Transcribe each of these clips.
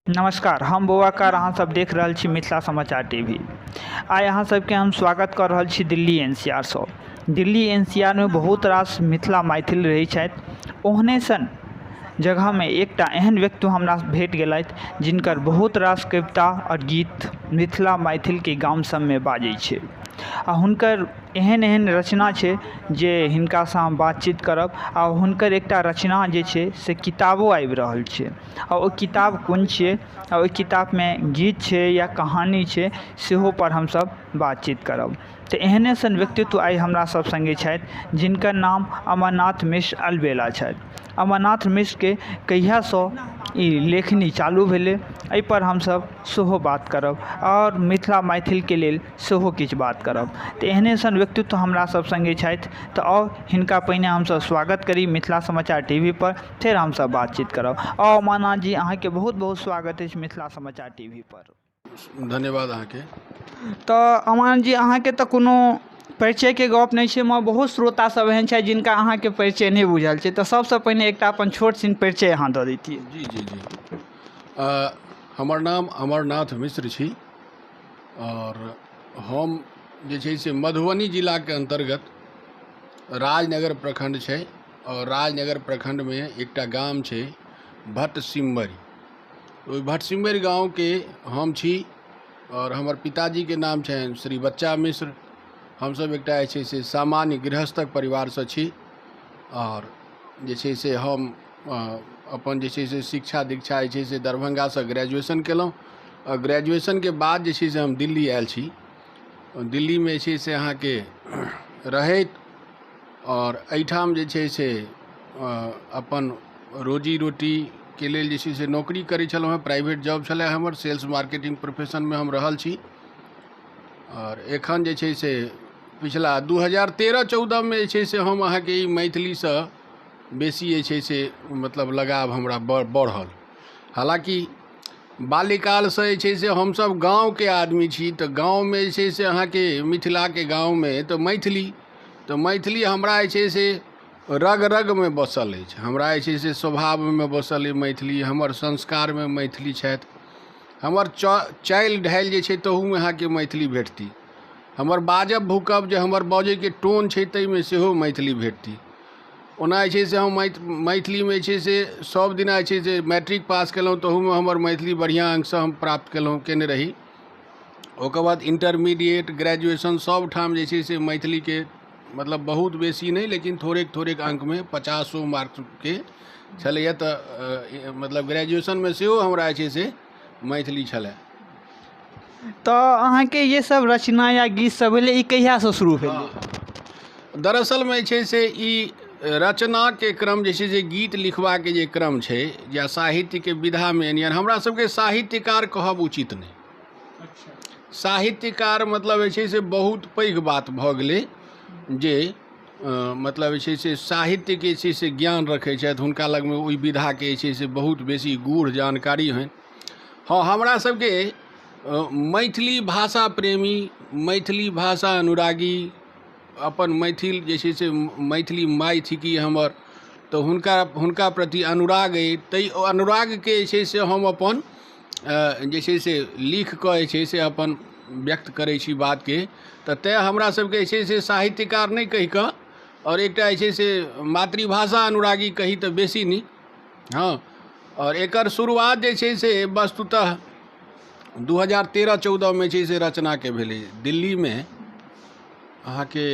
नमस्कार, हम बौआकार, अहाँ सब देख रहल छी मिथिला समाचार टीवी। आइ अहाँ सबके हम स्वागत कऽ रहल छी दिल्ली एन सी आर सँ। दिल्ली एन सी आर मे बहुत रास मिथिला मैथिल रहै छथि। ओहने सन जगहमे एकटा एहन व्यक्ति हमरा भेट गेलथि जिनकर बहुत रास कविता आओर गीत मिथिला मैथिलके गाम सबमे बाजै छै आ हुनकर एहन एहन रचना छै जे हिनकासँ हम बातचीत करब आ हुनकर एकटा रचना जे छै से किताबो आबि रहल छै आ ओ किताब कोन छियै आ ओहि किताबमे गीत छै या कहानी छै सेहो पर हमसब बातचीत करब। तऽ एहने सन व्यक्तित्व आइ हमरा सब सङ्गे छथि जिनकर नाम अमरनाथ मिश्र अलबेला छथि। अमरनाथ मिश्रके कहियासँ ई लेखनी चालू भेलै एहिपर हमसब सेहो बात करब आओर मिथिला मैथिलके लेल सेहो किछु बात करब। तऽ एहने सन व्यक्तित्व हमरा सब सङ्गे छथि तऽ आउ हिनका पहिने हमसब स्वागत करी मिथिला समाचार टी वी पर, फेर हमसब बातचीत करब। आउ अमरनाथ जी, अहाँके बहुत बहुत स्वागत अछि मिथिला समाचार टी वी पर। धन्यवाद अहाँके। तऽ अमरनाथ जी, अहाँके तऽ कोनो परिचयके गप नहि छै, मगर बहुत श्रोता सब एहन छथि जिनका अहाँके परिचय नहि बुझल छै, तऽ सबसँ पहिने एकटा अपन छोट छिन परिचय अहाँ दऽ दैतियै। जी जी जी, हमर नाम अमरनाथ मिश्र छी आओर हम जे छै से मधुबनी जिलाके अन्तर्गत राजनगर प्रखण्ड छै आओर राजनगर प्रखण्डमे एकटा गाम छै भटसिम्बरि। ओहि भटसिम्बरि गाँवके हम छी आओर हमर पिताजीके नाम छनि श्री बच्चा मिश्र। हमसभ एकटा जे छै से सामान्य गृहस्थक परिवारसँ छी आओर जे छै से हम अपन जे छै से शिक्षा दीक्षा जे छै से दरभंगासँ ग्रेजुएशन केलहुँ आओर ग्रेजुएशनके बाद जे छै से हम दिल्ली आयल छी। दिल्लीमे जे छै से अहाँके रहैत आओर एहिठाम जे छै से अपन रोजी रोटीके लेल जे छै से नौकरी करै छलहुँ हेँ। प्राइवेट जॉब छलै हमर, सेल्स मार्केटिंग प्रोफेशनमे हम रहल छी। आओर एखन जे छै से पिछला 2013-14मे जे छै से हम अहाँके ई मैथिलीसँ बेसी जे छै से मतलब लगाव हमरा बढ़ल। हालाँकि बाल्यकालसँ जे छै से हमसभ गाँवके आदमी छी, तऽ गाँवमे जे छै से अहाँके मिथिलाके गाँवमे तऽ मैथिली, तऽ मैथिली हमरा जे छै से रग रगमे बसल अछि। हमरा जे छै से स्वभावमे बसल अछि मैथिली, हमर संस्कारमे मैथिली छथि, हमर चालि ढालि जे छै तहूमे अहाँके मैथिली भेटती, हमर बाजब भूकब जे हमर बजैके टोन छै ताहिमे सेहो मैथिली भेटती। ओना जे छै से हम मैथिलीमे जे छै से सब दिना जे छै से मैट्रिक पास केलहुँ, तहूमे हमर मैथिली बढ़िआँ अङ्कसँ हम प्राप्त केलहुँ, केने रही। ओकर बाद इन्टरमीडिएट ग्रेजुएशन सब ठाम जे छै से मैथिलीके मतलब बहुत बेसी नहि लेकिन थोड़ेक थोड़ेक अङ्कमे 50 मार्क्सके छलैए, तऽ मतलब ग्रेजुएशनमे सेहो हमरा जे छै से मैथिली छलए। तऽ अहाँके ये सब रचना या गीत सब भेलै, ई कहियासँ शुरू भेलै? दरअसलमे जे छै से ई रचनाके क्रम जे छै से गीत लिखबाके जे क्रम छै या साहित्यके विधामे, यानि हमरा सबके साहित्यकार कहब उचित नहि। साहित्यकार मतलब जे छै से बहुत पैघ बात भऽ गेलै जे मतलब जे छै से साहित्यके जे छै से ज्ञान रखै छथि, हुनका लगमे ओहि विधाके जे छै से बहुत बेसी गूढ़ जानकारी होइन। हँ, हमरा सबके मैथिली भाषा प्रेमी, मैथिली भाषा अनुरागी, अपन मैथिल जे छै से मैथिली माय थिकी हमर, तऽ हुनका प्रति अनुराग अइ, ताहि अनुरागके जे छै से हम अपन जे छै से लिख कऽ जे छै से अपन व्यक्त करै छी बातके। तऽ तैँ हमरा सबके जे छै से साहित्यकार नहि कहि कऽ आओर एकटा जे छै से मातृभाषा अनुरागी कही तऽ बेसी नीक। हँ, आओर एकर शुरुआत जे छै से वस्तुतः 2013-14मे छै से रचनाके भेलै। दिल्लीमे अहाँके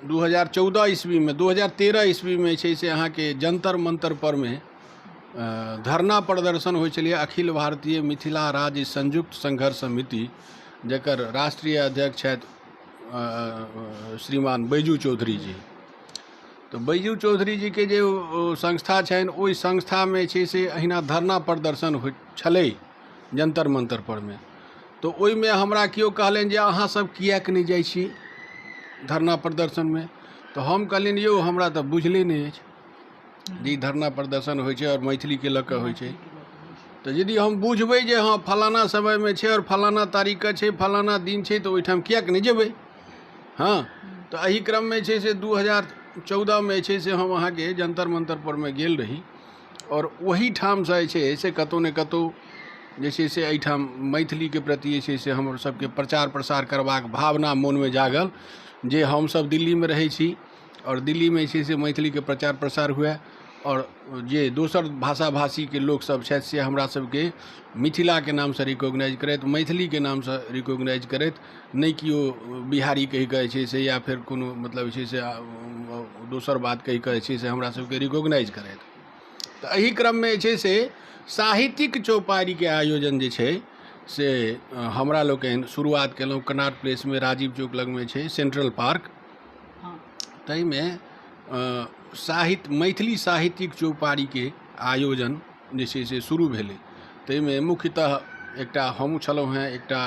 2014 ईस्वीमे, 2013 ईस्वीमे छै से अहाँके जन्तर मन्तर परमे धरना प्रदर्शन होइ छलैए। अखिल भारतीय मिथिला राज्य संयुक्त संघर्ष समिति, जकर राष्ट्रीय अध्यक्ष छथि श्रीमान बैजू चौधरी जी, तऽ बैजू चौधरी जीके जे संस्था छनि ओहि संस्थामे जे छै से अहिना धरना प्रदर्शन होइत छलै जन्तर मन्तर परमे। तऽ ओहिमे हमरा केओ कहलनि जे अहाँ सब किएक नहि जाइ छी धरना प्रदर्शनमे? तऽ हम कहलियनि यौ हमरा तऽ बुझले नहि अछि जे ई धरना प्रदर्शन होइ छै आओर मैथिलीके लऽ कऽ होइ छै। तऽ यदि हम बुझबै जे हँ फलाना समयमे छै आओर फलाना तारीखके छै, फलाना दिन छै, तऽ ओहिठाम किएक नहि जेबै? हँ, तऽ एहि क्रममे जे छै से 2014मे जे छै से हम अहाँके जन्तर मन्तर परमे गेल रही आओर ओहिठामसँ जे छै से कतहु ने कतहु जे छै से एहिठाम मैथिलीके प्रति जे छै से हमर सबके प्रचार प्रसार करबाक भावना मोनमे जागल जे हमसब दिल्लीमे रहै छी आओर दिल्लीमे जे छै से मैथिलीके प्रचार प्रसार हुए आओर जे दोसर भाषा भाषीके लोकसब छथि से हमरा सबके मिथिलाके नामसँ रिकोगनाइज करथि, मैथिलीके नामसँ रिकोगनाइज करथि, नहि केओ बिहारी कहिकऽ जे छै से या फेर कोनो मतलब जे छै से दोसर बात कहिकऽ जे छै से हमरा सबके रिकोगनाइज करथि। तऽ एहि क्रममे जे छै से साहित्यिक चौपाड़िके आयोजन जे छै से हमरा लोकनि शुरुआत केलहुँ कनॉट प्लेसमे, राजीव चौक लगमे छै सेन्ट्रल पार्क, ताहिमे साहित्य मैथिली साहित्यिक चौपाड़िके आयोजन जे छै से शुरू भेलै। ताहिमे मुख्यतः एकटा हमहूँ छलहुँ हेँ, एकटा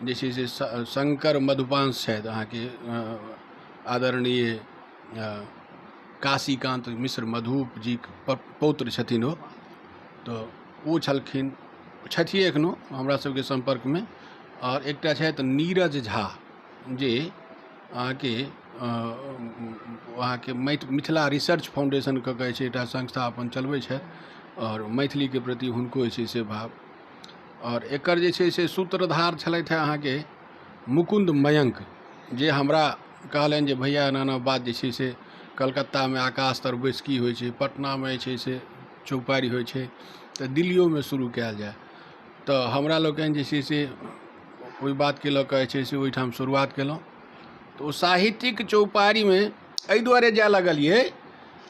जे छै से शङ्कर मधुपांश छथि अहाँके आदरणीय काशीकान्त मिश्र मधुप जीके पौत्र छथिन ओ, तऽ ओ छलखिन, छथिए एखनो हमरा सबके सम्पर्कमे। आओर एकटा छथि नीरज झा जे अहाँके अहाँके मिथिला रिसर्च फाउंडेशन कऽ के छै एकटा संस्था अपन चलबै छथि आओर मैथिलीके प्रति हुनको जे छै से भाव। आओर एकर जे छै से सूत्रधार छलथि हेँ अहाँके मुकुन्द मयङ्क, जे हमरा कहलनि जे भैया एना एना बात जे छै से कलकत्तामे आकाश तर बैसकी होइ छै, पटनामे जे छै से चौपाड़ि होइ छै, तऽ दिल्लियोमे शुरू कयल जाय। तऽ हमरा लोकनि जे छै से ओहि बातके लऽ कऽ जे छै से ओहिठाम शुरुआत केलहुँ। तऽ ओ साहित्यिक चौपाड़िमे एहि दुआरे जाय लगलियै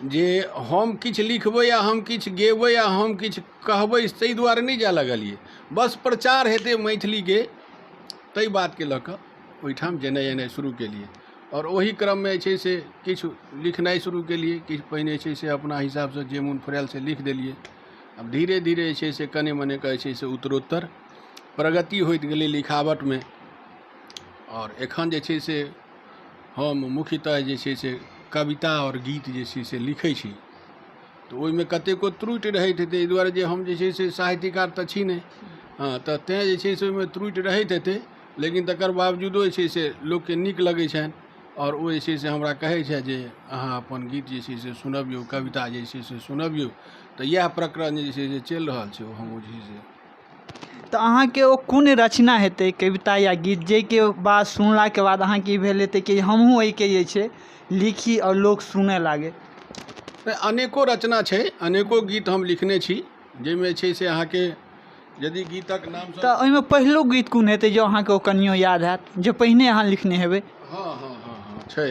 जे हम किछु लिखबै आ हम किछु गेबै आ हम किछु कहबै ताहि दुआरे नहि जाय लगलियै, बस प्रचार हेतै मैथिलीके ताहि बातके लऽ कऽ ओहिठाम जेनाइ एनाइ शुरू केलियै। आओर ओहि क्रममे जे छै से किछु लिखनाइ शुरू केलियै, किछु पहिने जे छै से अपना हिसाबसँ जे मोन फुरायल से लिख देलियै। आब धीरे धीरे जे छै से कने मने कहै छै से उत्तरोत्तर प्रगति होइत गेलै लिखावटमे। आओर एखन जे छै से हम मुख्यतः जे छै से कविता आओर गीत जे छै से लिखै छी, तऽ ओहिमे कतेको त्रुटि रहैत हेतै, एहि दुआरे जे हम जे छै से साहित्यकार तऽ छी नहि, हँ, तऽ तेँ जे छै से ओहिमे त्रुटि रहैत हेतै, लेकिन तकर बावजूदो जे छै से लोकके नीक लगै छनि आओर ओ जे छै से हमरा कहै छथि जे अहाँ अपन गीत जे छै से सुनबियौ, कविता जे छै से सुनबियौ। तऽ इएह प्रकरण जे छै से चलि रहल छै, ओ हम जे छै से। तऽ अहाँके ओ कोन रचना हेतै, कविता या गीत, जाहिके बाद सुनलाके बाद अहाँके ई भेल हेतै कि हमहूँ एहिके जे छै लिखी आओर लोक सुनय लागै? अनेको रचना छै, अनेको गीत हम लिखने छी, जाहिमे छै से अहाँके यदि गीतक नाम तऽ ओहिमे पहिलुक गीत कोन हेतै जे अहाँके ओ कनियो याद हैत जे पहिने अहाँ लिखने हेबै? हँ हँ हँ हँ छै,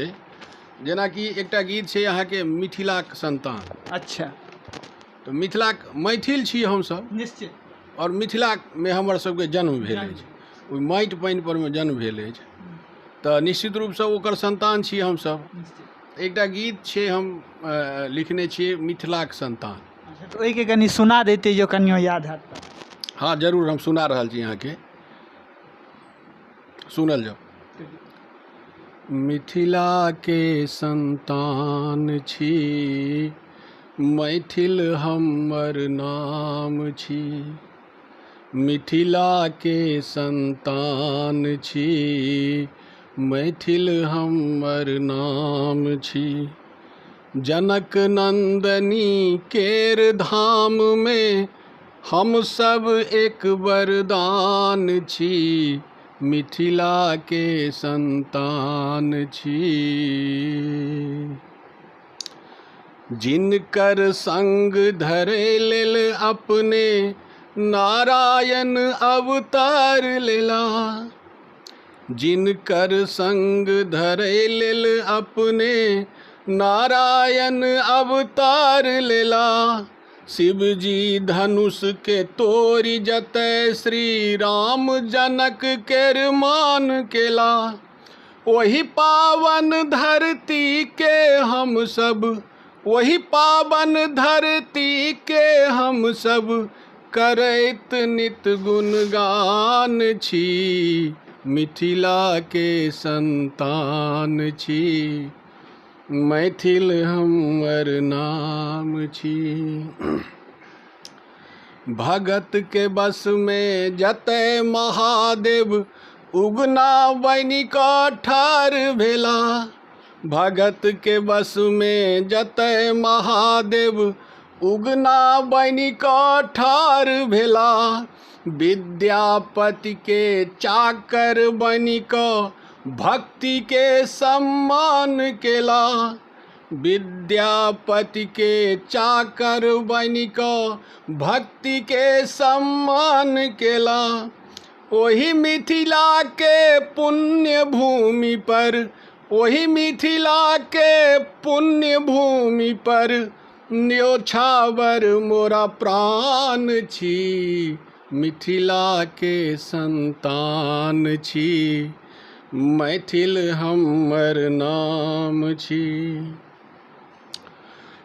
जेनाकि एकटा गीत छै अहाँके मिथिलाक सन्तान। अच्छा। तऽ मिथिलाक मैथिल छी हमसब। निश्चित। आओर मिथिलामे हमर सबके जन्म भेल अछि, ओहि माटि पानि परमे जन्म भेल अछि, तऽ निश्चित रूपसँ ओकर सन्तान छी हमसब। एकटा गीत छै हम लिखने छियै मिथिलाक सन्तान। तऽ ओहिके कनि सुना दैतियै जँ कनियो याद हैत तऽ। हँ जरूर, हम सुना रहल छी अहाँके, सुनल जाउ। मिथिलाके सन्तान छी, मैथिल हमर नाम छी, मिथिलाके सन्तान छी, मैथिल हमर नाम छी, जनक नन्दनी केर धाममे हमसब एक वरदान छी, मिथिलाके सन्तान छी। जिनकर संग धरै लेल अपने नारायण अवतार लेला, जिनकर संग धरै लेल अपने नारायण अवतार लेला, शिवजी धनुष के तोड़ि जतय श्री राम जनक केर मान केला, ओहि पावन धरती के हम सब, ओहि पावन धरती के हम सब करैत नित गुणगान छी, मिथिला के संतान छी, मैथिल हमर नाम छी। भगत के बस में जतय महादेव उगना बनि कऽ ठाढ़ भेला, भगत के बस में जतय महादेव उगना बनि कऽ ठाढ़ भेला। विद्यापतिके चाकर बनि कऽ भक्तिके सम्मान केला। विद्यापतिके चाकर बनि कऽ भक्तिके सम्मान केला। ओहि मिथिलाके पुण्य भूमि पर, ओहि मिथिलाके पुण्य भूमि पर न्योछावर मोरा प्राण छी। मिथिलाके संतान छी, मैथिल हमर नाम छी।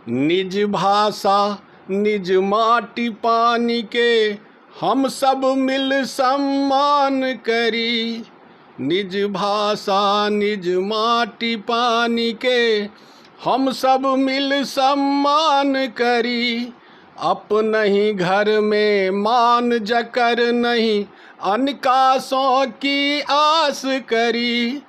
निज भाषा निज माटि पानि के हम सब मिल सम्मान करी। निज भाषा निज माटि पानि के हम सब मिल सम्मान करी। अपनहि घर में मान जकर नहीं, अनका सौ की आस करी।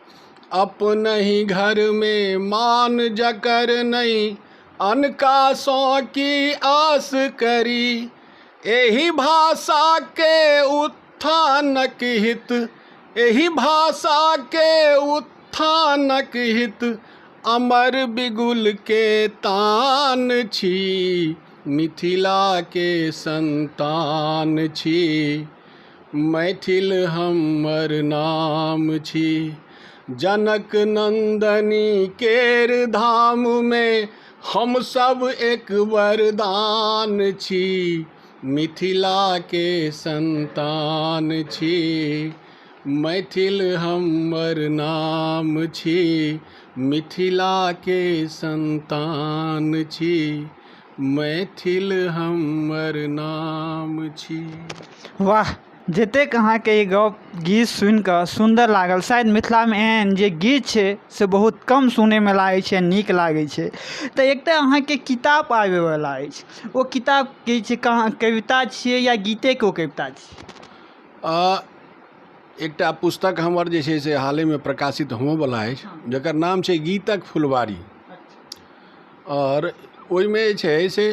अपनहि घर में मान जकर नहीं, अनका सौ की आस करी। एहि भाषा के उत्थानक हित, एहि भाषा के उत्थानक हित अमर बिगुल के तान छी। मिथिला के संतान छी, मैथिल हमर नाम छी। जनक नंदनी केर धाम में हम सब एक वरदान छी। मिथिला के संतान छी, मैथिल हमर नाम छी। मिथिला के संतान छी, मैथिल हमर नाम छी। वाह, जतेक अहाँके ई गप गीत सुनिकऽ सुन्दर लागल। शायद मिथिलामे एहन जे गीत छै से बहुत कम सुनैमे लागै छै, नीक लागै छै। तऽ एकटा अहाँके किताब आबैवला अछि, ओ किताब की छै, कहाँ कविता छियै या गीतेके ओ कविता छियै? एकटा पुस्तक हमर जे छै से हालेमे प्रकाशित होमऽवला अछि, जकर नाम छै गीतक फुलवारी। आओर ओहिमे जे छै से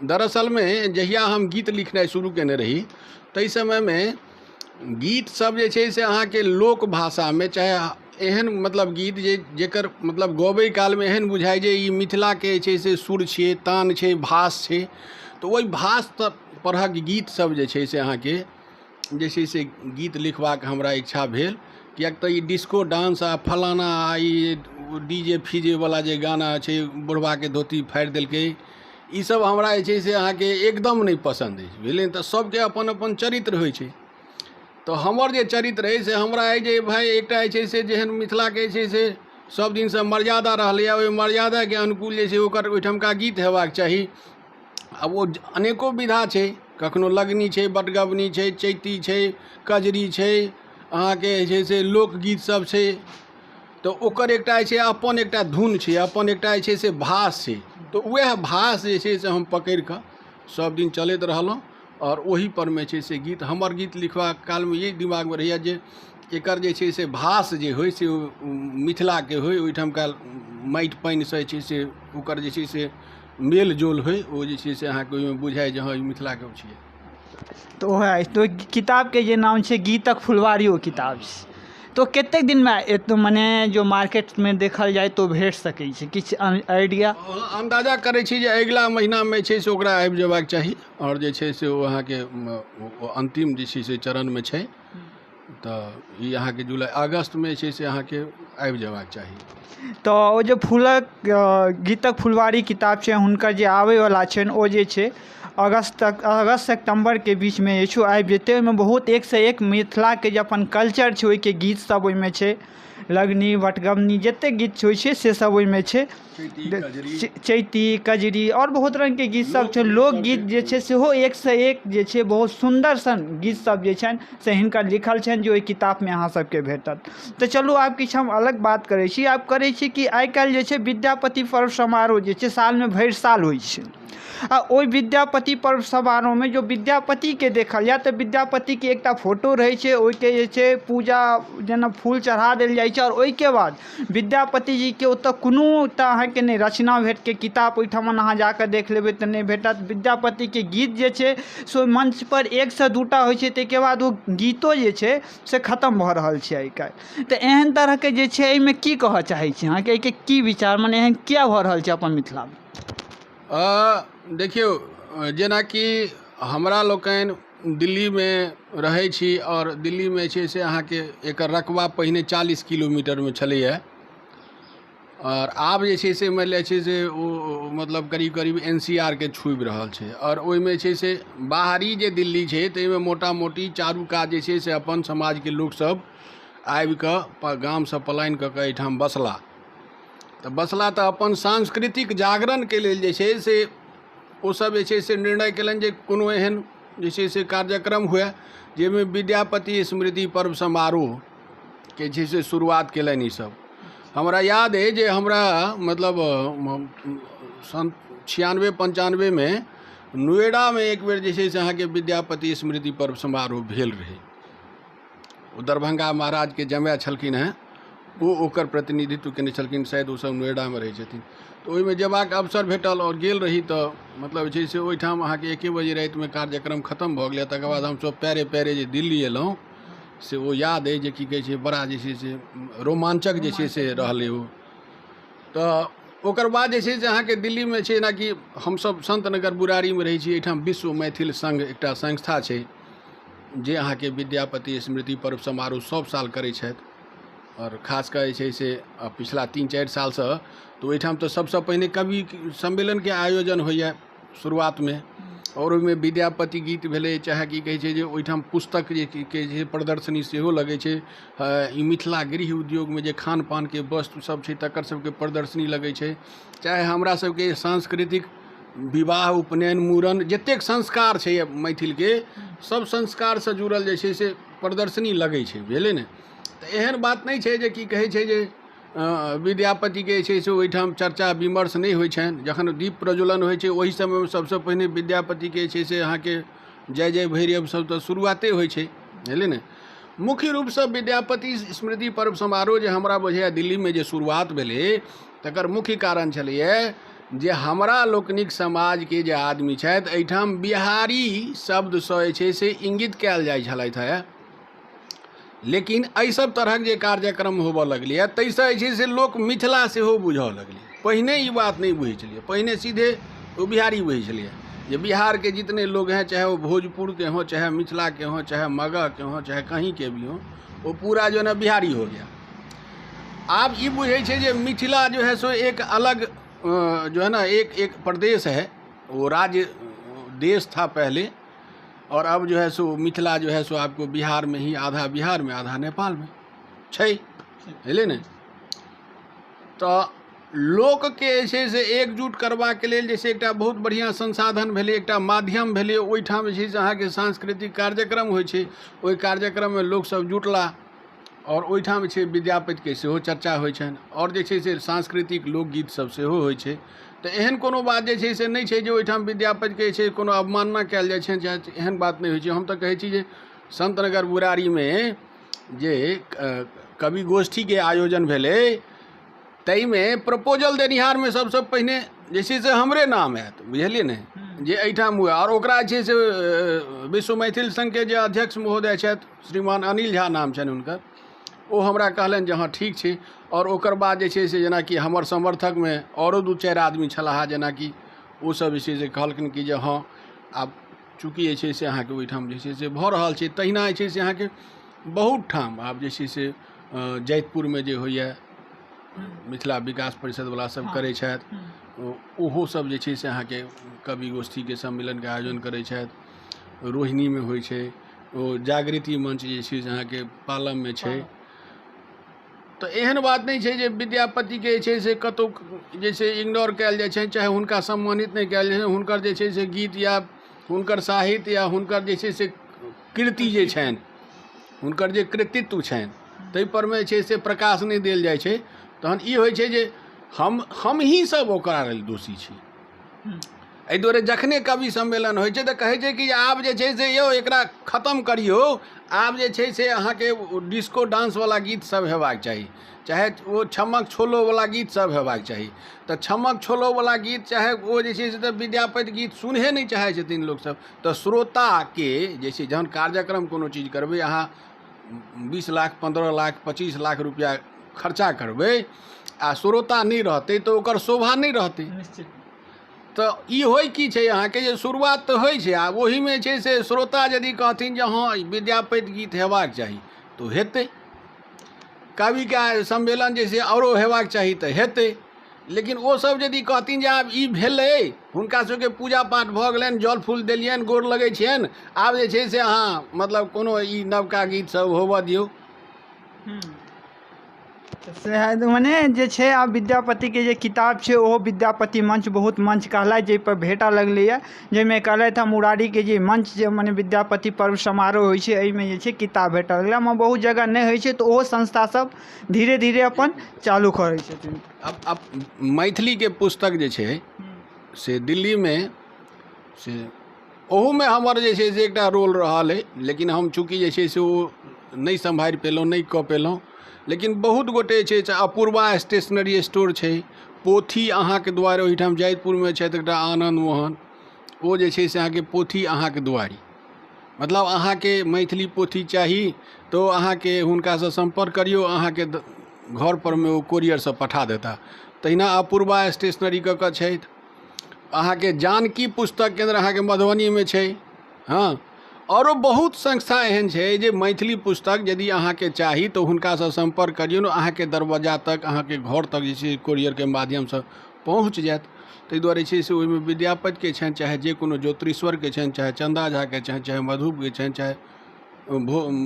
दरअसलमे जहिया हम गीत लिखनाइ शुरू कयने रही ताहि समयमे गीतसभ जे छै से अहाँके लोक भाषामे, चाहे एहन मतलब गीत जे जकर मतलब गबै कालमे एहन बुझाइ जे ई मिथिलाके जे छै से सुर छियै, तान छै, भास छै, तऽ ओहि भास परहक गीतसभ जे छै से अहाँके जे छै से गीत लिखबाक हमरा इच्छा भेल। किएक तऽ ई डिस्को डांस आ फलाना आ ई डी जे फीजेवला जे गाना छै, बुढ़बाके धोती फाड़ि देलकै, ईसभ हमरा जे छै से अहाँके एकदम नहि पसन्द अछि, बुझलियै ने। तऽ सभके अपन अपन चरित्र होइ छै। तऽ हमर जे चरित्र अइ से हमरा अइ जे भाय एकटा जे छै से जेहन मिथिलाके जे छै से सभ दिनसँ मर्यादा रहलैए, ओहि मर्यादाके अनुकूल जे छै ओकर ओहिठमका गीत हेबाक चाही। आब ओ अनेको विधा छै, कखनो लगनी छै, बटगबनी छै, चैती छै, कजरी छै, अहाँके जे छै से लोकगीत सब छै। तऽ ओकर एकटा जे छै अपन एकटा धुन छै, अपन एकटा जे छै से भास छै। तऽ उएह भास जे छै से हम पकड़ि कऽ सब दिन चलैत रहलहुँ आओर ओहि परमे छै से गीत हमर गीत लिखबाक कालमे ई दिमागमे रहैए जे एकर जे छै से भास जे होइ से मिथिलाके होइ, ओहिठमका माटि पानिसँ जे छै से ओकर जे छै से मेल जोल होइ, ओ जे छै से अहाँके ओहिमे बुझाइ जे हँ ई मिथिलाके छियै। तऽ उएह अछि। तऽ ओहि किताबके जे नाम छै गीतक फुलवारी, ओ किताब छै। तऽ ओ कतेक दिनमे एतौ मने जो मार्केटमे देखल जाय तऽ ओ भेट सकै छै? किछु आइडिया? अन्दाजा करै छी जे अगिला महिनामे छै से ओकरा आबि जेबाक चाही आओर जे छै से ओ अहाँके अन्तिम जे छै से चरणमे छै। तऽ ई अहाँके जुलाई अगस्तमे जे छै से अहाँके आबि जेबाक चाही। तऽ ओ जे फूलक गीतक फुलवारी किताब छै हुनकर जे आबैवला छनि, ओ जे छै अगस्त तक, अगस्त सेप्टेम्बरके बीचमे जे छै ओ आबि जेतै। ओहिमे बहुत एकसँ एक मिथिलाके जे अपन कल्चर छै ओहिके गीत सब ओहिमे छै। लगनी बटगबनी जतेक गीत होइ छै से सब ओहिमे छै। चैती कजरी आओर बहुत रङ्गके गीत सब छै। लोकगीत जे छै सेहो एकसँ एक जे छै बहुत सुन्दर सन गीत सब जे छनि से हिनकर लिखल छनि, जे ओहि किताबमे अहाँ सबके भेटत। तऽ चलू आब किछु हम अलग बात करै छी। आब करै छी कि आइ काल्हि जे छै विद्यापति पर्व समारोह जे छै सालमे भरि साल होइ छै। आ ओहि विद्यापति पर्व समारोहमे जँ विद्यापतिके देखल जाय तऽ विद्यापतिके एकटा फोटो रहै छै, ओहिके जे छै पूजा जेना फूल चढ़ा देल जाइ छै, आओर ओहिके बाद विद्यापति जीके ओतऽ कोनो टा अहाँके नहि रचना भेटके किताब ओहिठमन अहाँ जाकऽ देख लेबै तऽ नहि भेटत। विद्यापतिके गीत जे छै से ओहि मंचपर एकसँ दूटा होइ छै, ताहिके बाद ओ गीतो जे छै से खतम भऽ रहल छै आइ काल्हि। तऽ एहन तरहके जे छै एहिमे की कहऽ चाहै छी अहाँके, एहिके की विचार, मने एहन किया भऽ रहल छै अपन मिथिलामे? देखियौ, जेनाकि हमरा लोकनि दिल्लीमे रहै छी आओर दिल्लीमे जे छै से अहाँके एकर रकबा पहिने 40 किलोमीटरमे छलैए, आओर आब जे छै से मानि लिअ छै से ओ मतलब करीब करीब एन सी आर के छूबि रहल छै। आओर ओहिमे छै से बाहरी जे दिल्ली छै ताहिमे मोटा मोटी चारू कात जे छै से अपन समाजके लोकसभ आबिकऽ गामसँ पलायन कऽ कऽ एहिठाम बसला। तऽ बसला तऽ अपन सांस्कृतिक जागरणके लेल जे छै से ओसभ जे छै से निर्णय कयलनि जे कोनो एहन जे छै से कार्यक्रम हुए जाहिमे विद्यापति स्मृति पर्व समारोहके जे छै से शुरुआत कयलनि ईसभ। हमरा याद अइ जे हमरा मतलब सन 96 95मे नोएडामे एक बेर जे छै से अहाँके विद्यापति स्मृति पर्व समारोह भेल रहै। ओ दरभंगा महाराजके जमाए छलखिन हेँ, ओ ओकर प्रतिनिधित्व कयने छलखिन, शायद ओसभ नोएडामे रहै छथिन। तऽ ओहिमे जेबाक अवसर भेटल आओर गेल रही। तऽ मतलब जे छै से ओहिठाम अहाँके एके बजे रातिमे कार्यक्रम खतम भऽ गेलै। तकर बाद हमसभ पैरे पैरे जे दिल्ली एलहुँ से ओ याद अइ जे की कहै छै बड़ा जे छै से रोमाञ्चक जे छै से रहलै ओ। तऽ ओकर बाद जे छै से अहाँके दिल्लीमे छै, जेनाकि हमसभ सन्त नगर बुरारीमे रहै छी, एहिठाम विश्व मैथिल संघ एकटा संस्था छै जे अहाँके विद्यापति स्मृति पर्व समारोह सभ साल करै छथि। आओर खास कऽ जे छै से पिछला 3-4 सालसँ तऽ ओहिठाम तऽ सभसँ पहिने कवि सम्मेलनके आयोजन होइए शुरुआतमे, आओर ओहिमे विद्यापति गीत भेलै, चाहे की कहै छै जे ओहिठाम पुस्तक जे की कहै छै प्रदर्शनी सेहो लगै छै। ई मिथिला गृह उद्योगमे जे खान पानके वस्तु सब छै तकर सबके प्रदर्शनी लगै छै। चाहे हमरा सबके सांस्कृतिक विवाह उपनयन मूड़न जतेक संस्कार छै मैथिलके, सब संस्कारसँ जुड़ल जे छै से प्रदर्शनी लगै छै, बुझलियै ने। तऽ एहन बात नहि छै जे की कहै छै जे विद्यापतिके जे छै से ओहिठाम चर्चा विमर्श नहि होइ छनि। जखन दीप प्रज्वलन होइ छै ओहि समयमे सबसँ पहिने विद्यापतिके जे छै से अहाँके जय जय भैरव सब तऽ शुरुआते होइ छै, बुझलियै ने। मुख्य रूपसँ विद्यापति स्मृति पर्व समारोह जे हमरा बुझाइए दिल्लीमे जे शुरुआत भेलै तकर मुख्य कारण छलैए जे हमरा लोकनिक समाजके जे आदमी छथि एहिठाम बिहारी शब्दसँ जे छै से इंगित कयल जाइ छलथि हेँ, लेकिन एहि सब तरहक जे कार्यक्रम होबऽ लगलैए ताहिसँ जे छै से लोक मिथिला सेहो बुझऽ लगलै। पहिने ई बात नहि बुझै छलियै, पहिने सीधे ओ बिहारी बुझै छलियै जे बिहारके जितने लोग हैं, चाहे वो भोजपुरके हों, चाहे मिथिलाके हों, चाहे मगहके हों, चाहे कहींके भी हों, वो पूरा जो है ना बिहारी हो गया। आब ई बुझै छै जे मिथिला जो है सो एक अलग जो है ना एक एक प्रदेश है, वो राज्य देश था पहले, और अब जो है सो मिथिला जो है सो आपको बिहार में ही, आधा बिहार में आधा नेपाल में छै, बुझलियै ने। तऽ लोकके जे छै से एकजुट करबाके लेल जे छै एकटा बहुत बढ़िआँ संसाधन भेलै, एकटा माध्यम भेलै। ओहिठाम जे छै से अहाँके सांस्कृतिक कार्यक्रम होइ छै, ओहि कार्यक्रममे लोकसभ जुटला आओर ओहिठाम जे छै विद्यापतिके सेहो चर्चा होइ छनि, आओर जे छै से सांस्कृतिक लोकगीत सब सेहो होइ छै। तऽ एहन कोनो बात जे छै से नहि छै जे ओहिठाम विद्यापतिके जे छै कोनो अवमानना कयल जाइ छनि, चाहे एहन बात नहि होइ छै। हम तऽ कहै छी जे सन्तनगर बुरारीमे जे कवि गोष्ठीके आयोजन भेलै ताहिमे प्रपोजल देनिहारमे सबसँ पहिने जे छै से हमरे नाम आयत, बुझलियै ने, जे एहिठाम हुए। आओर ओकरा जे छै से विश्व मैथिल संघके जे अध्यक्ष महोदय छथि श्रीमान अनिल झा नाम छनि हुनकर, ओ हमरा कहलनि जे हँ ठीक छै। आओर ओकर बाद जे छै से जेनाकि हमर समर्थकमे आओरो 2-4 आदमी छलाह, जेनाकि ओसभ जे छै से कहलखिन कि जे हँ आब चूँकि जे छै से अहाँके ओहिठाम जे छै से भऽ रहल छै। तहिना जे छै से अहाँके बहुत ठाम आब जे छै से जैतपुरमे जे होइए मिथिला विकास परिषदवला सब करै छथि, ओहो सब जे छै से अहाँके कवि गोष्ठीके सम्मेलनके आयोजन करै छथि। रोहिणीमे होइ छै, ओ जागृति मंच जे छै से अहाँके पालममे छै। तऽ एहन बात नहि छै जे विद्यापतिके जे छै से कतहु जे छै इग्नोर कयल जाइ छनि, चाहे हुनका सम्मानित नहि कयल जाइ छनि। हुनकर जे छै से गीत या हुनकर साहित्य या हुनकर जे छै से कृति जे छनि, हुनकर जे कृतित्व छनि ताहिपरमे जे छै से प्रकाश नहि देल जाइ छै। तहन ई होइ छै जे हमही सब ओकरा लेल दोषी छी। एहि दुआरे जखने कवि सम्मेलन होइ छै तऽ कहै छै कि आब जे छै से यौ एकरा खतम करियौ, आब जे छै से अहाँके डिस्को डांसवला गीत सब हेबाक चाही, चाहे ओ छमक छोलोवला गीत सब हेबाक चाही। तऽ छमक छोलोवला गीत चाहे ओ जे छै से तऽ विद्यापति गीत सुनहे नहि चाहै छथिन लोकसब। तऽ श्रोताके जे छै जहन कार्यक्रम कोनो चीज करबै अहाँ 20 लाख 15 लाख 25 लाख रुपैआ खर्चा करबै आ श्रोता नहि रहतै तऽ ओकर शोभा नहि रहतै। तऽ ई होइ की छै अहाँके जे शुरुआत तऽ होइ छै आ ओहिमे छै से श्रोता यदि कहथिन जे हँ विद्यापति गीत हेबाक चाही तऽ ओ हेतै, कविके सम्मेलन जे छै आओरो हेबाक चाही तऽ हेतै। लेकिन ओसब यदि कहथिन जे आब ई भेलै, हुनका सबके पूजा पाठ भऽ गेलनि, जल फूल देलियनि, गोर लगै छियनि, आब जे छै से अहाँ मतलब कोनो ई नवका गीत सब होबऽ दियौ। सएह मने जे छै आब विद्यापतिके जे किताब छै ओहो विद्यापति मंच बहुत मंच कहलथि जाहिपर भेटऽ लगलैए, जाहिमे कहलथि हँ मुरारीके जे मंच जे मने विद्यापति पर्व समारोह होइ छै एहिमे जे छै किताब भेटऽ लगलै। ओना बहुत जगह नहि होइ छै तऽ ओहो संस्था सब धीरे धीरे अपन चालू करै छथिन। आब मैथिलीके पुस्तक जे छै से दिल्लीमे से ओहूमे हमर जे छै से एकटा रोल रहल अइ, लेकिन हम चूँकि जे छै से ओ नहि सम्हारि पेलहुँ, नहि कऽ पेलहुँ। लेकिन बहुत गोटे जे छै से अपूर्वा स्टेशनरी स्टोर छै, पोथी अहाँके दुआरि ओहिठाम जैतपुरमे छथि एकटा आनन्द मोहन, ओ जे छै से अहाँके पोथी अहाँके दुआरि, मतलब अहाँके मैथिली पोथी चाही तऽ ओ अहाँके हुनकासँ सम्पर्क करियौ, अहाँके घरपर मे ओ कोरियरसँ पठा देता। तहिना अपूर्वा स्टेशनरी कऽ कऽ छथि, अहाँके जानकी पुस्तक केन्द्र अहाँके मधुबनीमे छै। हँ, आओरो बहुत संस्था एहन छै जे मैथिली पुस्तक यदि अहाँके चाही तऽ हुनकासँ सम्पर्क करियौ, अहाँके दरवाजा तक अहाँके घर तक जे छै कोरियरके माध्यमसँ पहुँच जायत। ताहि दुआरे छै से ओहिमे विद्यापतिके छनि, चाहे जे कोनो ज्योतिरीश्वरके छनि, चाहे चन्दा झाके छनि, चाहे मधुपके छनि, चाहे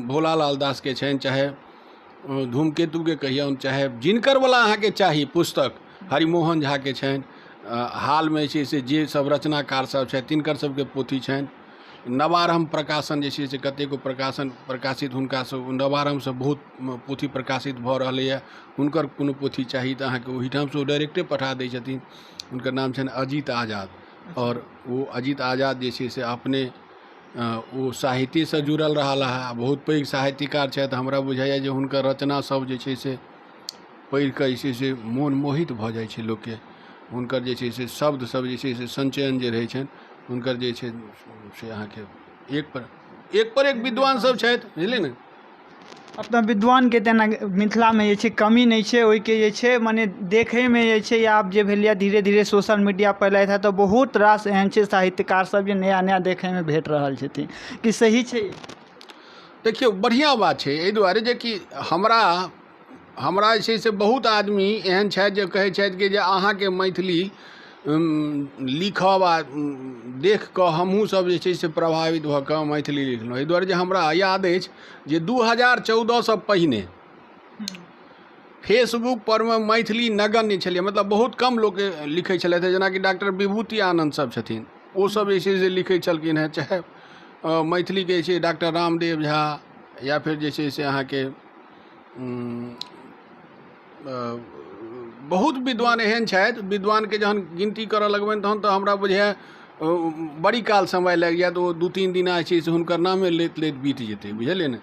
भोला लाल दासके छनि, चाहे धूमकेतुके कहियौन, चाहे जिनकरवला अहाँके चाही पुस्तक, हरिमोहन झाके छनि। हालमे जे छै से जे सब रचनाकार सब छथि तिनकर सबके पोथी छनि। नवारम्भ प्रकाशन जे छै से कतेको प्रकाशन प्रकाशित हुनकासँ नवारम्भसँ बहुत पोथी प्रकाशित भऽ रहलैए। हुनकर कोनो पोथी चाही तऽ अहाँके ओहिठामसँ ओ डायरेक्टे पठा दै छथिन। हुनकर नाम छनि अजीत आजाद, आओर ओ अजीत आजाद जे छै से अपने ओ साहित्यसँ जुड़ल रहल हँ, बहुत पैघ साहित्यकार छथि। हमरा बुझाइए जे हुनकर रचना सब जे छै से पढ़िकऽ जे छै से मोन मोहित भऽ जाइ छै लोकके। हुनकर जे छै से शब्द सब जे छै से सञ्चयन जे रहै छनि हुनकर जे छै से अहाँके एक पर एक विद्वान सब छथि, बुझलियै ने। अपना विद्वानके तेना मिथिलामे जे छै कमी नहि छै, ओहिके जे छै मने देखैमे जे छै आब जे भेलैए धीरे धीरे सोशल मीडिया पर एलथि हँ तऽ बहुत रास एहन छै साहित्यकार सब जे नया नया देखैमे भेट रहल छथिन। कि सही छै? देखियौ, बढ़िआँ बात छै एहि दुआरे जेकि हमरा हमरा जे छै से बहुत आदमी एहन छथि जे कहै छथि कि जे अहाँके मैथिली लिखब आ देख कऽ हमहूँ सब जे छै से प्रभावित भऽ कऽ मैथिली लिखलहुँ। एहि दुआरे जे हमरा याद अछि जे 2014सँ पहिने फेसबुक पर मे मैथिली नगण्य छलै, मतलब बहुत कम लोक लिखै छलथि। जेनाकि डॉक्टर विभूति आनन्द सब छथिन, ओ सब जे छै से लिखै छलखिन हेँ, चाहे मैथिलीके जे छै डॉक्टर रामदेव झा या फेर जे छै से अहाँके बहुत विद्वान एहन छथि। विद्वानके जहन गिनती करऽ लगबनि तहन तऽ हमरा बुझाइए बड़ी काल समय लागि जायत, ओ 2-3 दिना जे छै से हुनकर नामे लैत लैत बीत जेतै, बुझलियै ने।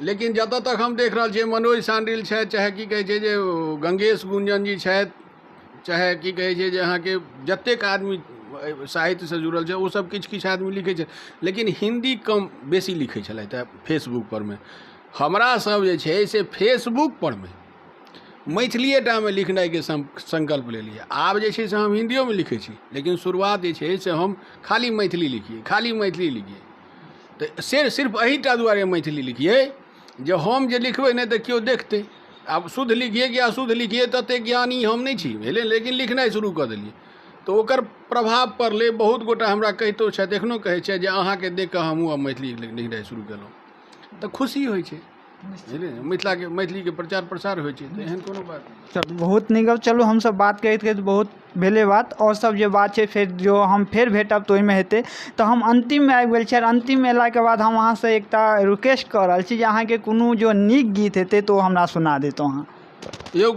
लेकिन जतऽ तक हम देख रहल छियै मनोज शांडिल छथि, चाहे की कहै छै जे गंगेश गुंजन जी छथि, चाहे की कहै छै जे अहाँके जतेक आदमी साहित्यसँ जुड़ल छै ओसब किछु किछु आदमी लिखै छै, लेकिन हिन्दी कम बेसी लिखै छलथि हेँ फेसबुक परमे। हमरा सब जे छै से फेसबुक परमे मैथिलिएटामे लिखनाइके संकल्प लेलियै। आब जे छै से हम हिन्दियोमे लिखै छी, लेकिन शुरुआत जे छै से हम खाली मैथिली लिखियै, खाली मैथिली लिखियै। तऽ से सिर्फ एहिटा दुआरे मैथिली लिखियै जे हम जे लिखबै नहि तऽ केओ देखतै। आब शुद्ध लिखियै कि अशुद्ध लिखियै ततेक ज्ञानी हम नहि छी भेलै, लेकिन लिखनाइ शुरू कऽ देलियै तऽ ओकर प्रभाव पड़लै। बहुत गोटा हमरा कहितो छथि, एखनो कहै छथि जे अहाँके देख कऽ हमहूँ आब मैथिली लिखनाइ शुरू केलहुँ, तऽ खुशी होइ छै, बुझलियै ने। मिथिलाके मैथिलीके प्रचार प्रसार होइ छै, तऽ एहन कोनो बात नहि। चलू, बहुत नीक गप। चलू, हमसब बात करैत करैत बहुत भेलै बात, आओर सब जे बात छै फेर जो हम फेर भेटब तऽ ओहिमे हेतै। तऽ हम अन्तिममे आबि गेल छी, आओर अन्तिममे अयलाके बाद हम अहाँसँ एकटा रिक्वेस्ट कऽ रहल छी जे अहाँके कोनो जो नीक गीत हेतै तऽ ओ हमरा सुना दैतहुँ अहाँ। यौ,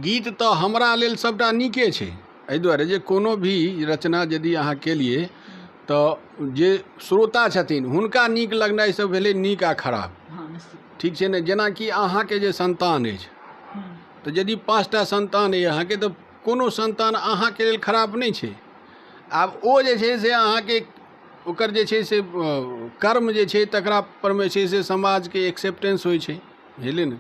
गीत तऽ हमरा लेल सबटा नीके छै। एहि दुआरे जे कोनो भी रचना यदि अहाँ केलियै तऽ जे श्रोता छथिन हुनका नीक लगनाइसँ भेलै नीक आ खराब। हँ, निश्चित। ठीक छै ने? जेनाकि अहाँके जे संतान अछि, तऽ यदि 5टा संतान अइ अहाँके, तऽ कोनो संतान अहाँके लेल खराब नहि छै। आब ओ जे छै से अहाँके ओकर जे छै से कर्म जे छै तकरा परमे छै से समाजके एक्सेप्टेंस होइ छै, बुझलियै ने?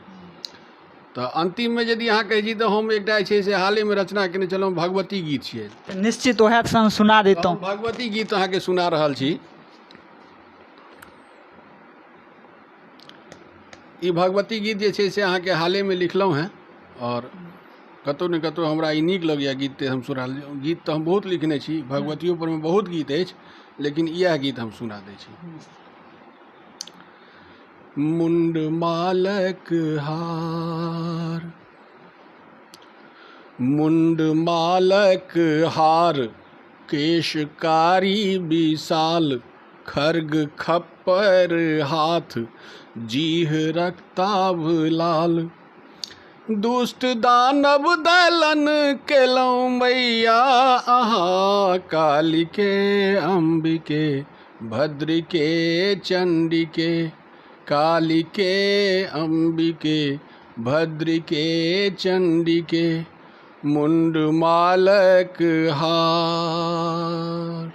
तऽ अन्तिममे यदि अहाँ कहै छी तऽ हम एकटा जे छै से हालेमे रचना केने छलहुँ, भगवती गीत छियै। तऽ निश्चित उएह संग सुना दैतहुँ। भगवती गीत अहाँके सुना रहल छी। ई भगवती गीत जे छै से अहाँके हालेमे लिखलहुँ हेँ आओर कतहु ने कतहु हमरा ई नीक लगैए गीत, तऽ हम सुना गीत तऽ हम बहुत लिखने छी, भगवतियो परमे बहुत गीत अछि, लेकिन इएह गीत हम सुना दै छी। मुण्डमालक हार, मुण्डमालक हार, केशकारी विशाल, खर्ग खप्पर हाथ, जीह रक्ताभ लाल, दुष्ट दानव दलन केलहुँ मैया अहाँ, कालिके अम्बिके भद्रिके चण्डिके, कालिके अम्बिके भद्रिके चण्डिके, मुण्डमालक हार।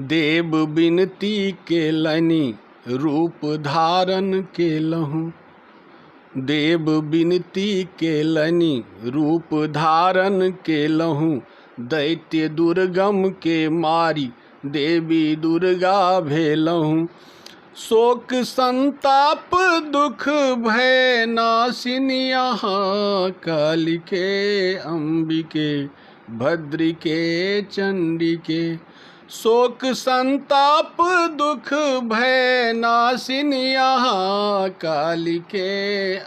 देव विनती केलनि रूप धारण केलहुँ, देव विनती केलनि रूप धारण केलहुँ, दैत्य दुर्गम के मारि देवी दुर्गा भेलहुँ, शोक संताप दुख भय नाशिनी अहाँ, कालिके अम्बिके भद्रिके चण्डिके, शोक संताप दुख भय नाशिनी अहाँ, कालिके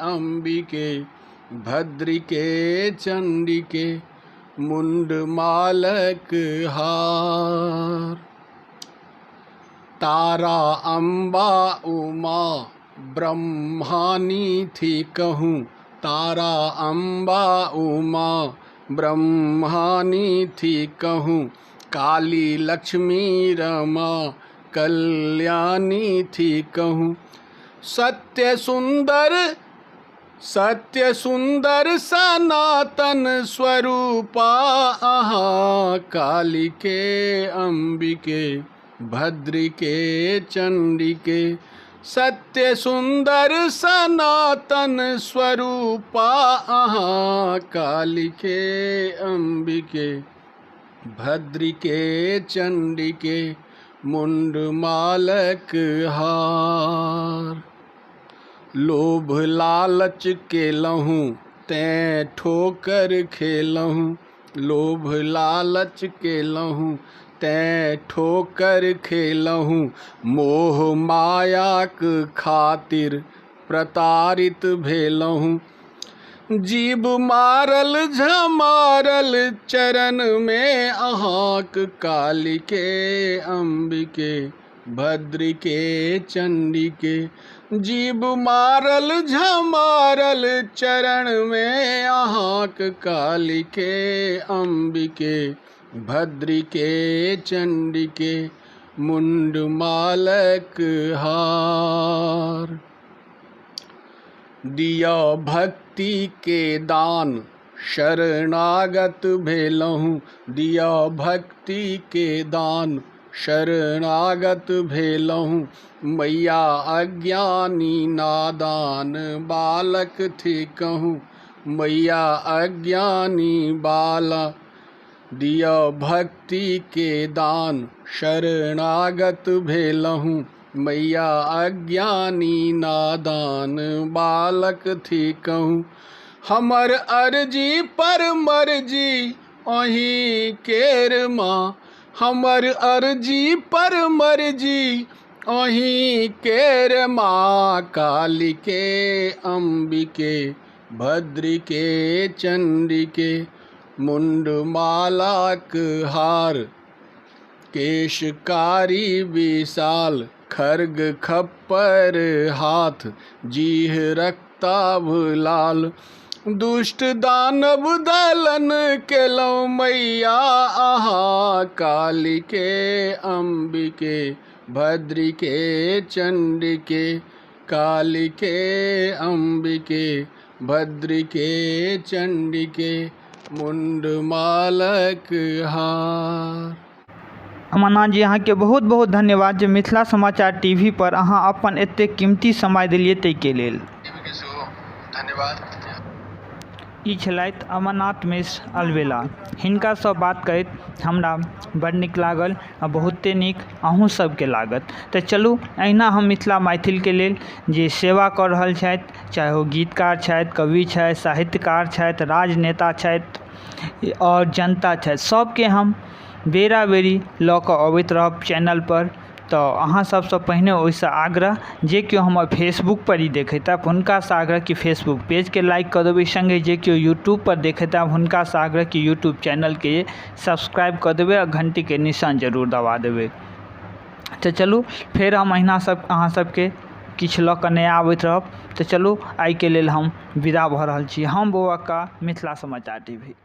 अम्बिके भद्रिके चण्डिके, मुण्डमालक हार। तारा अम्बा उमा ब्रह्मानी थी कहूँ, तारा अम्बा उमा ब्रह्मानी थी कहूँ, काली लक्ष्मी रमा कल्याणी थी कहूँ, सत्य सुंदर सत्य सुंदर सनातन स्वरूपा अहाँ, कालिके अम्बिके भद्रिके चण्डिके, सत्य सुंदर सनातन स्वरूपा अहाँ, कालिके अम्बिके भद्रिके चण्डिके, मुण्डमालक हार। लोभ लालच केलहुँ तैँ ठोकर खेलहुँ, लोभ लालच केलहुँ तैँ ठोकर खेलहुँ, मोह मायाक खातिर प्रताड़ित भेलहुँ, जीव मारल झमारल चरणमे अहाँक, कालिके अम्बिके भद्रिके चण्डिके, जीव मारल झमारल चरणमे अहाँक, कालिके अम्बिके भद्रिके चण्डिके, मुण्डमालक हार। दिया भक्ति के दान शरणागत भेलहुँ, दिया भक्ति के दान शरणागत भेलहुँ, मैया अज्ञानी नादान बालक थिकहुँ, मैया अज्ञानी बाला, दिया भक्ति के दान शरणागत भेलहुँ, मैया अज्ञानी नादान बालक थिकहुँ, हमर अर्जी पर मर्जी अहीं केर माँ, हमर अर्जी पर मर्जी अहीं केर माँ, कालिके अम्बिके भद्रिके चण्डिके, मुण्डमालाक हार, केशकारी विशाल, खर्ग खप्पर हाथ, जीह रक्ताभ लाल, दुष्ट दानव दलन केलहुँ मैया अहाँ कालिके अम्बिके भद्रिके चण्डिके कालिके अम्बिके भद्रिके चण्डिके मुण्डमालक हार। अमरनाथ जी, अहाँके बहुत बहुत धन्यवाद जे मिथिला समाचार टी वी पर अहाँ अपन एतेक कीमती समय देलियै ताहिके लेल। टीवीके सेहो धन्यवाद। ई छलथि अमरनाथ मिश्र अलबेला। हिनकासँ बात करैत हमरा बड़ नीक लागल आ बहुते नीक अहूँ सबके लागत। तऽ चलू एहिना हम मिथिला मैथिलके लेल जे सेवा कऽ रहल छथि, चाहे ओ गीतकार छथि, कवि छथि, साहित्यकार छथि, राजनेता छथि आओर जनता छथि, सबके हम बेरा बेरी लऽ कऽ अबैत रहब चैनल पर। तऽ अहाँ सबसँ पहिने ओहिसँ आग्रह जे केओ हमर फेसबुक पर ई देखैत हैब हुनकासँ आग्रह कि फेसबुक पेजके लाइक कऽ देबै, सङ्गे जे केओ यूट्यूब पर देखैत हैब हुनकासँ आग्रह कि यूट्यूब चैनलके सब्सक्राइब कऽ देबै आ घण्टीके निशान जरूर दबा देबै। तऽ चलू फेर हम अहिना सब अहाँ सबके किछु लऽ कऽ नया अबैत रहब। तऽ चलू आइके लेल हम विदा भऽ रहल छी। हम बौआ का मिथिला समाचार टी वी।